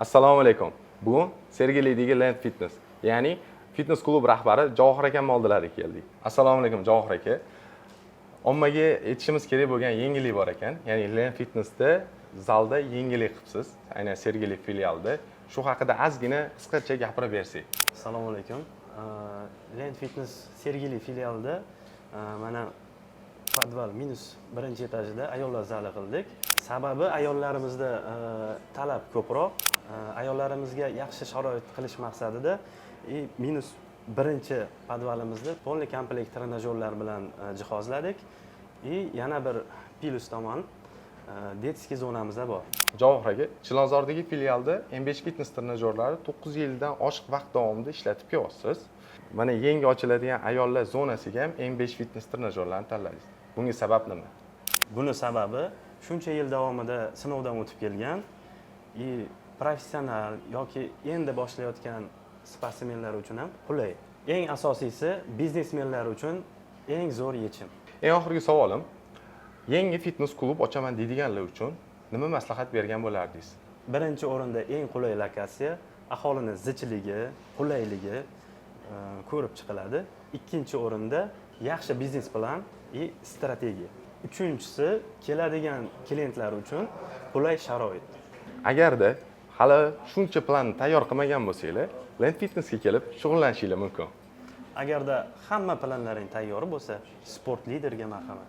Assalomu alaykum. Bugun Sergelidagi Land Fitness, ya'ni fitness klub rahbari Javohir akamni oldilariga keldik. Assalomu alaykum, Javohir aka. Ommaga aytishimiz kerak bo'lgan yangilik bor ekan. Ya'ni Land Fitnessda zalda yangilik qilibsiz, aynan Sergeli filialida. Shu haqida ozgina qisqacha gapirib bersak. Assalomu alaykum. Land Fitness Sergeli filialida mana подвал минус birinchi etajida ayollar zali qildik. Sababi ayollarimizda talab ko'proq. Ayollarimizga yaxshi sharoit qilish maqsadida и минус birinchi подвал imizda полный комплект trenajyorlar bilan jihozladik. И yana bir плюс tomon, детский zonamizda bor. Javohir aka, Chilonzordagi filialda M5 Fitness trenajyorlari 9 yildan oshiq vaqt davomida ishlatib kelyapsiz. Mana yangi ochiladigan ayollar zonasiga ham M5 Fitness trenajyorlarini tanladingiz. Bunga sabab nima? Buni sababi shuncha yil davomida sinovdan o'tib kelgan и professional yoki endi boshlayotgan sportsmenlar uchun ham qulay. Eng asosiysi, biznesmenlar uchun eng zo'r yechim. Eng oxirgi savolim, yangi fitness klub ochaman deydiganlar uchun nima maslahat bergan bo'lardingiz? Birinchi o'rinda eng qulay lokatsiya, aholini zichligi, qulayligi ko'rib chiqiladi. Ikkinchi o'rinda yaxshi biznes plan и strategiya. Uchinchisi, keladigan klientlar uchun qulay sharoit. Agarda hali shuncha planni tayyor qilmagan bo'lsanglar, Land Fitnessga kelib shug'ullanishinglar mumkin. Agarda hamma planlaring tayyor bo'lsa, Sport Liderga marhamat.